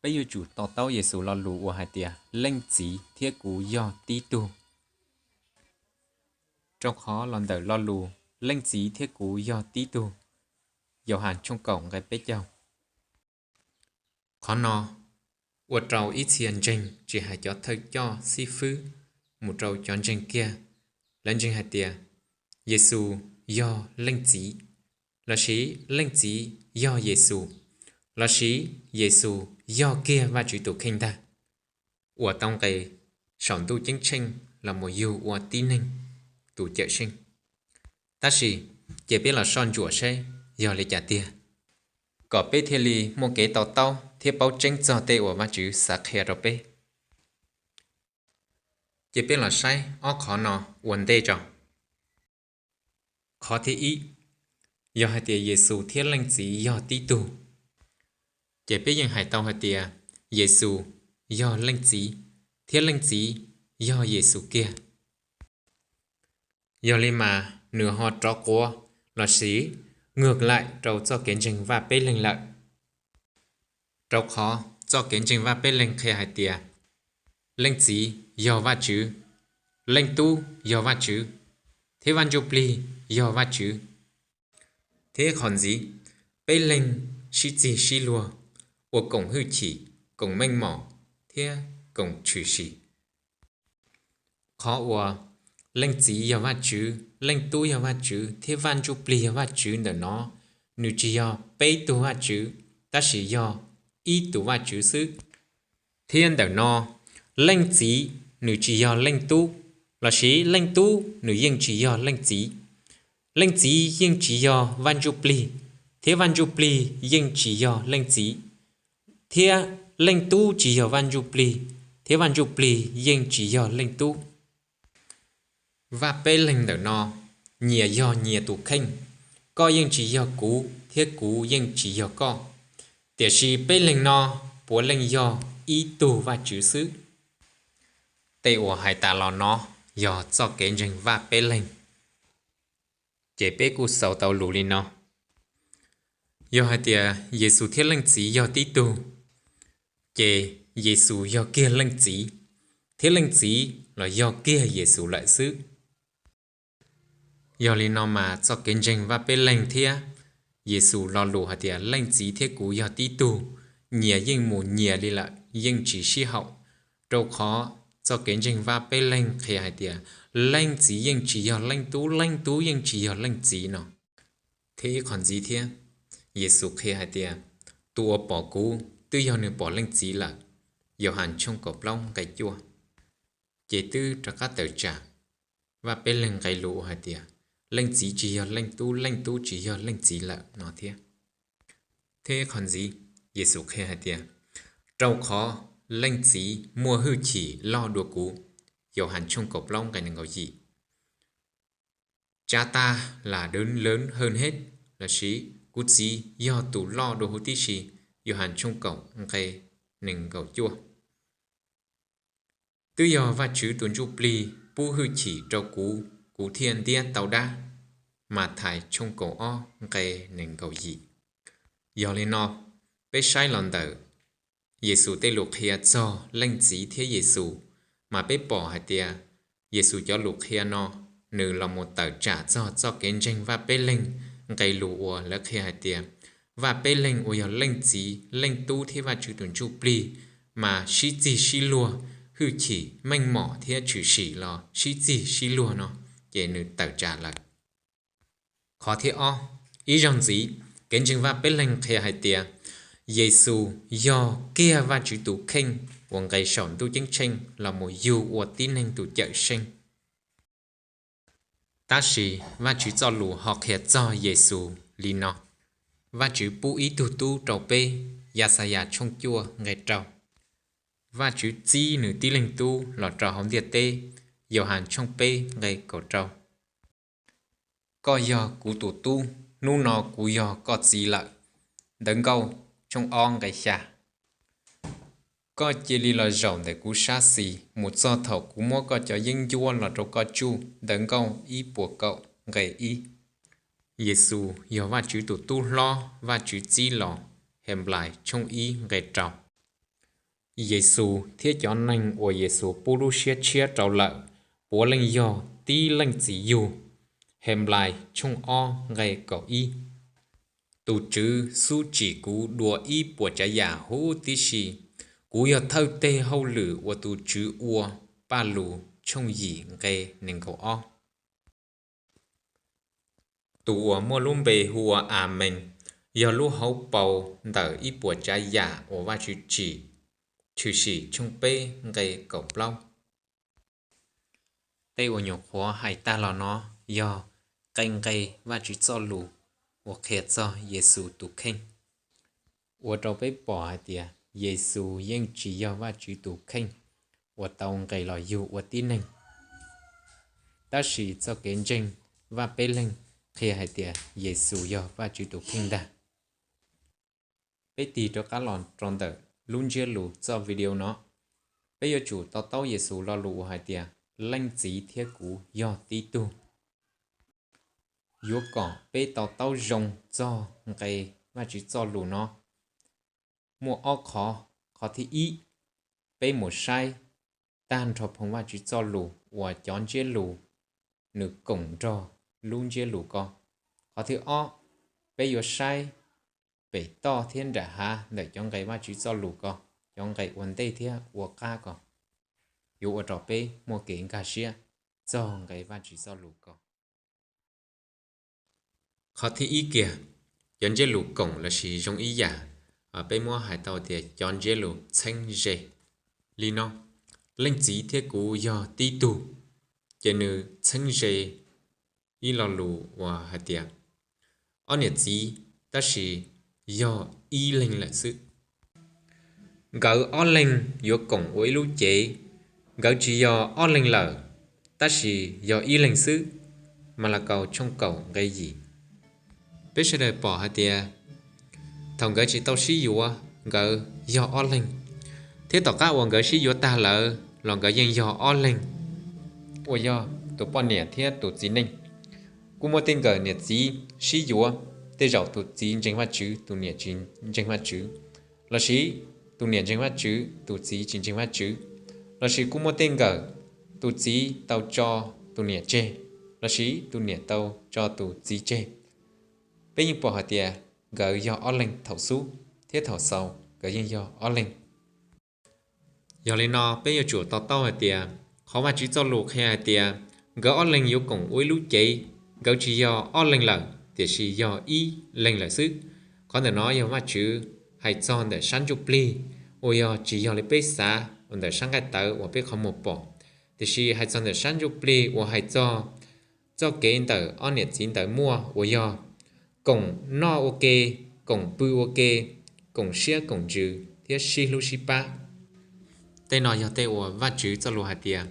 peb yuav tsum to taub Yexus lo lus uas hais tias Leej Txiv thiab kuv yog tib tug, rau qhov los ntawm lo lus Leej Txiv thiab kuv yog tib tug, Yauhas tshooj kaum nqe peb caug. Qhov no ua rau ib txhia ntseeg tsis hais cov thawj coj xib fwb mus rau cov ntseeg kiag, lawv ntseeg hais tias Yexus yog Leej Txiv, lossis Leej Txiv yog Yexus, lossis Yexus yog kiag Vajtswv tus kheej ntag, uas tau nqes saum ntuj ceeb tsheej los mus yug ua tib neeg tus cawm seej. Tab sis, ces peb los soj ntsuam saib yog li cas tiag, kom peb thiaj li muaj kev to taub thiab paub tseeb txog tej uas Vajtswv xav qhia rau peb. Ces peb los saib ob qhov no ua ntej tso. Qhov thib ib, yog hais tias Yexus thiab Leej Txiv yog tib tug, ces peb yeej hais tau hais tias Yexus yog Leej Txiv, thiab Leej Txiv yog Yexus kiag. Yog li mas nws ho rov quav lossis ngwg laim rau txoj kev ntseeg Vaj Peb Leeg lawm. Rau qhov txoj kev ntseeg Vaj Peb Leeg qhia hais tias Leej Txiv yog Vajtswv, Leej Tub yog Vajtswv, thiab Vaj Ntsujplig yog Vajtswv. Thiab qhov ntxiv, peb leeg sib txig sib luag, ua koom hwj chim, koom meej mom, thiab koom tshwm sim. Qhov uas Leej Txiv yog Vajtswv, Leej Tub yog Vajtswv, thiab Vaj Ntsujplig yog Vajtswv ntawm no, nws tsis yog peb tug Vajtswv, tab sis yog ib tug Vajtswv xwb. Thiab ntawm no, Leej Txiv nws tsis yog Leej Tub, lossis Leej Tub nws yeej tsis yog Leej Txiv. Leej Txiv yeej tsis yog Vaj Ntsujplig, thiab Vaj Ntsujplig yeej tsis yog Leej Txiv, thiab Leej Tub tsis yog Vaj Ntsujplig, thiab Vaj Ntsujplig yeej tsis yog Leej Tub. Vaj Peb Leeg ntawm no, nyias yog nyias tus kheej, koj yeej tsis yog kuv thiab kuv yeej tsis yog koj, tiam sis peb leeg no puav leej yog ib tug Vajtswv xwb. Tej uas hais tas los no yog txoj kev ntseeg Vaj Peb Leeg. Ces peb kuj xaus tau lus li no. Yog hais tias Yexus thiab Leej Txiv yog tib tug, ces Yexus yog kiag Leej Txiv, thiab Leej Txiv los yog kiag Yexus lawm xwb. Yog li no mas txoj kev ntseeg Vaj Peb Leeg thiab Yexus lo lus hais tias Leej Txiv thiab kuv yog tib tug, nyias yeej mus nyias li lawm, yeej tsis sib haum, rau qhov txoj kev ntseeg Vaj Peb Leeg qhia hais tias Leej Txiv yeej tsis yog Leej Tub, Leej Tub yeej tsis yog Leej Txiv no. Thiab ib qhov ntxiv thiab, Yexus qhia hais tias tus uas pom kuv twb yog nws pom Leej Txiv lawm, Yauhas tshooj kaum plaub nqe cuaj. Ces twb rov qab tawm tsam Vaj Peb Leeg nqe lus uas hais tias Leej Txiv tsis yog Leej Tub, Leej Tub tsis yog Leej Txiv lawm no thiab. Thiab ib qhov ntxiv, Yexus qhia hais tias rau qhov Leej Txiv muaj hwj chim loj dua kuv, Yauhas tshooj kaum plaub nqe nees nkaum yim. Cha ta là đấng lớn hơn hết, lossis kuv Txiv yog tus loj dua huv tib si, Yauhas tshooj kaum nqe nees nkaum cuaj. Twb yog Vajtswv tus Ntsujplig pub hwj chim rau kuv, kuv thiaj ntiab tau dab, Mathais tshooj kaum ob nqe nees nkaum yim. Yog li no, peb saib los ntawm Yexus tej lus qhia txog Leej Txiv thiab Yexus, mas peb pom hais tias Yexus cov lus qhia no, nws los mus tawm tsam txog txoj kev ntseeg Vaj Peb Leeg nqe lus uas lawv qhia hais tias Vaj Peb Leeg uas yog Leej Txiv, Leej Tub thiab Vajtswv tus Ntsujplig mas sib txig sib luag, hwj chim meej mom thiab tshwm sim los sib txig sib luag no, ces nws tawm tsam lawm. Qhov thib ob, ib zaug ntxiv, kev ntseeg Vaj Peb Leeg qhia hais tias Yexus yog kiag Vajtswv tus kheej uas nqes saum ntuj ceeb tsheej los mus yug ua tib neeg tus cawm seej. Tab sis Vajtswv txoj lus ho qhia txog Yexus li no: Vajtswv pub ib tug tub rau peb, Yaxayas tshooj cuaj nqe rau. Vajtswv txib nws tib leeg tub los rau hauv ntiaj teb, Yauhas tshooj peb nqe kaum rau. Koj yog kuv tus tub, hnub no kuv yog koj txiv lawm, Ntawv Nkauj tshooj ob nqe xya. Koj cia li los zaum ntawm kuv sab xis mus txog thaum kuv muab koj cov yeeb ncuab los rau koj tsuj, Ntawv Nkauj ib puas kaum nqe ib. Yexus yog Vajtswv tus tub hlob Vajtswv txib los, Henplais tshooj ib nqe rau. Yexus thiab cov neeg uas Yexus pub lub siab tshiab rau lawm puav leej yog tib leej txiv yug. Henplais tshooj ob nqe kaum ib. Tus Tswv xub tsim kuv dua ib puas tsav yam huv tib si. Kuv yog thawj teg hauj lwm uas tus Tswv ua. Pajlug tshooj yim nqe nees nkaum ob. Tus uas muaj lub npe hu ua Amees yog lub hauv paus ntawm ib puas tsav yam uas Vajtswv tsim, Tshwm sim tshooj peb nqe kaum plaub. Tej uas nyuam qhuav hais tag los no yog qee nqe Vajtswv txoj lus uas qhia txog Yexus tus kheej, ua rau peb pom hais tias Yexus yeej tsis yog Vajtswv tus kheej uas tau nqes los yug ua tib neeg, tab sis txoj kev ntseeg Vaj Peb Leeg qhia hais tias Yexus yog Vajtswv tus kheej ntag. Peb tig rov qab los rau ntawm lub ntsiab lus txoj video no. Peb yuav tsum to taub Yexus lo lus uas hais tias leej txiv thiab kuv yog tib tug. Yuav kom peb to taub zoo txog nqe Vajtswv txoj lus no, muaj ob qhov. Qhov thib ib, peb mus saib tag nrho phoo Vajtswv txoj lus uas cov ntsiab lus nws koom nrog lub ntsiab lus ko. Qhov thib ob, peb yuav saib pem toj thiab nram hav ntawm cov nqe Vajtswv txoj lus ko, cov nqe ua ntej thiab ua qab ko, yuav ua rau peb muaj kev nkag siab txog nqe Vajtswv txoj lus ko. Qhov thib ib kiag, cov ntsiab lus koom lossis zoo ib yam, peb muab hais tau tias cov ntsiab lus txheeb ze li no: leej txiv thiab kuv yog tib tug. Ces nws txheeb ze ib lo lus uas hais tias ob niam txiv tab sis yog ib leeg lawm xwb. Nkawd ob leeg yuav koom ua ib lub cev. Nkawd tsis yog ob leeg lawm, tab sis yog ib leeg xwb. Malakaus tshooj kaum nqe yim. Peb sawv daws pom hais tias thaum nkawd tsis tau sib yuav, nkawd yog ob leeg, thiab tom qab uas nkawd sib yuav tag lawm los nkawd yeej yog ob leeg, uas yog tus poj niam thiab tus txiv neej. Kuj muaj tej nkawm niam txiv sib yuav, tej zaum tus txiv ntseeg Vajtswv, tus niam tsis ntseeg Vajtswv, lossis tus niam ntseeg Vajtswv, tus txiv tsis ntseeg Vajtswv, lossis kuj muaj tej nkawm tus txiv tau tso tus niam tseg, lossis tus niam tau tso tus txiv tseg. Peb yeej pom hais tias nkawd yog ob leeg thaum xub, thiab thaum xaus nkawd yeej yog ob leeg. Yog li no peb yuav tsum to taub hais tias qhov Vajtswv txoj lus qhia hais tias nkawd ob leeg yuav koom ua ib lub cev, nkawd tsis yog ob leeg lawm, tiam sis yog ib leeg lawm xwb. Qhov ntawm no yog Vajtswv hais txog ntawm sab ntsuj plig, uas yog tsis yog li peb xav uas ntawm sab nqaij tawv uas peb qhov muag pom, tiam sis hais txog ntawm sab ntsuj plig uas hais txog txoj kev ntawm ob niam txiv ntawd muaj, uas yog koom noj ua ke, koom pw ua ke, koom siab koom ntsws thiab sib hlub sib pab. Tej no yog tej uas Vajtswv txoj lus hais tias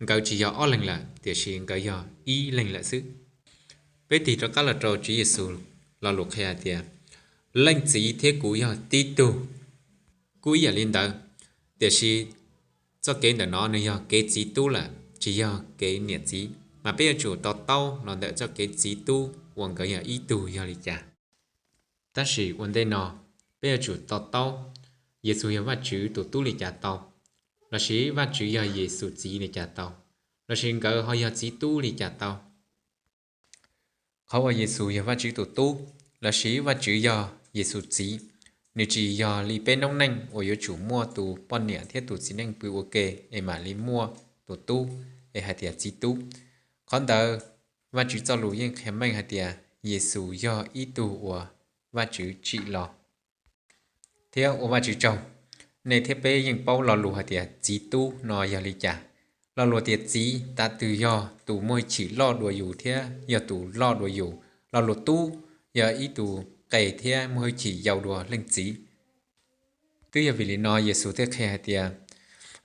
nkawd tsis yog ob leeg lawm, tiam sis nkawd yog ib leeg lawm xwb. Peb tig rov qab los rau Tswv Yexus lo lus qhia hais tias leej txiv thiab kuv yog tib tug. Kuj ib yam li ntawd, tiam sis txoj kev ntawm no nws yog kev txiv tub lawm, tsis yog kev niam txiv, mas peb yuav tsum to taub los ntawm txoj kev txiv tub uas nkawd yog ib tug yog li cas. Tab sis ua ntej no, peb yuav tsum to taub Yexus yog Vajtswv tus tub li cas tau, lossis Vajtswv yog Yexus txiv li cas tau, lossis nkawd ho yog txiv tub li cas tau. Qhov uas Yexus yog Vajtswv tus tub, lossis Vajtswv yog Yexus txiv, nws tsis yog li peb noob neej uas yuav tsum muaj tus poj niam thiab tus txiv neej pw ua ke es mam li muaj tus tub, es hais tias txiv tub. Qhov ntawd Vajtswv txoj lus yeej qhia meej hais tias Yexus yog ib tug uas Vajtswv tsim los thiab ua Vajtswv tsaug. Nej thiab peb yeej paub lo lus hais tias txiv tub no yog li cas. Lo lus tias txiv tas twg yog tus muaj hwj chim loj dua yus thiab yog tus loj dua yus. Lo lus tub yog ib tus qe thiab muaj hwj chim yau dua leej txiv. Twb yog vim li no Yexus thiaj qhia hais tias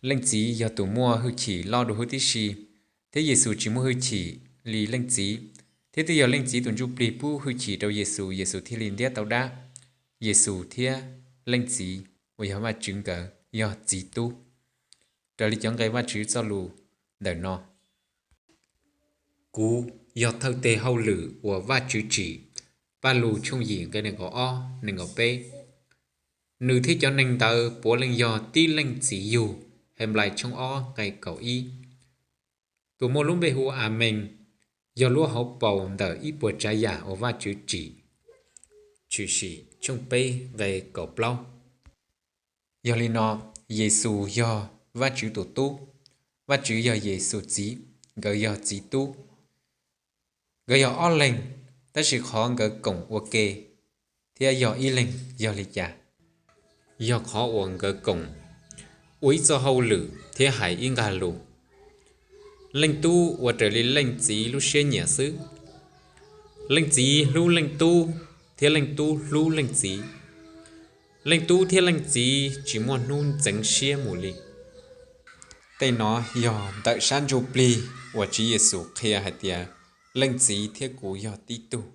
leej txiv yog tus muaj hwj chim loj dua huv tib si, thiab Yexus tsis muaj hwj chim li leej txiv. Thiab twb yog leej txiv tus ntsuj plig pub hwj chim rau Yexus, Yexus thiaj li ntiab tau dab. Yexus thiab leej txiv uas yog Vajtswv nkawd yog txiv tub. Raws li cov nqe Vajtswv txoj lus ntawm no, kuv yog thawj teg hauj lwm uas Vajtswv tsim. Pajlug tshooj yim nqe nees nkaum ob, nees nkaum peb. Nws thiab cov neeg ntawd puav leej yog tib Leej Txiv yug Henplais tshooj ob nqe kaum ib. Tus muaj lub npe hu Amees yog lub hauv paus ntawm ib puas tsav yam uas Vajtswv tsim Tshwm sim tshooj peb nqe kaum plaub. Yog li no, Yexus yog Vajtswv tus Tub, Vajtswv yog Yexus Txiv, nkawd yog Txiv Tub. Nkawd yog ob leeg, tab sis qhov nkawd koom ua ke thiab yog ib leeg yog li cas? Yog qhov uas nkawd koom ua ib txoj hauj lwm thiab hais ib nqag lus. Leej Tub ua raws li Leej Txiv lub siab nyiam xwb. Leej Txiv hlub Leej Tub, thiab Leej Tub hlub Leej Txiv. Leej Tub thiab Leej Txiv tsis muaj hnub ntxeev siab mus li. Tej no yog ntawm sab ntsuj plig uas Tswv Yexus qhia hais tias Leej Txiv thiab kuv yog tib tug.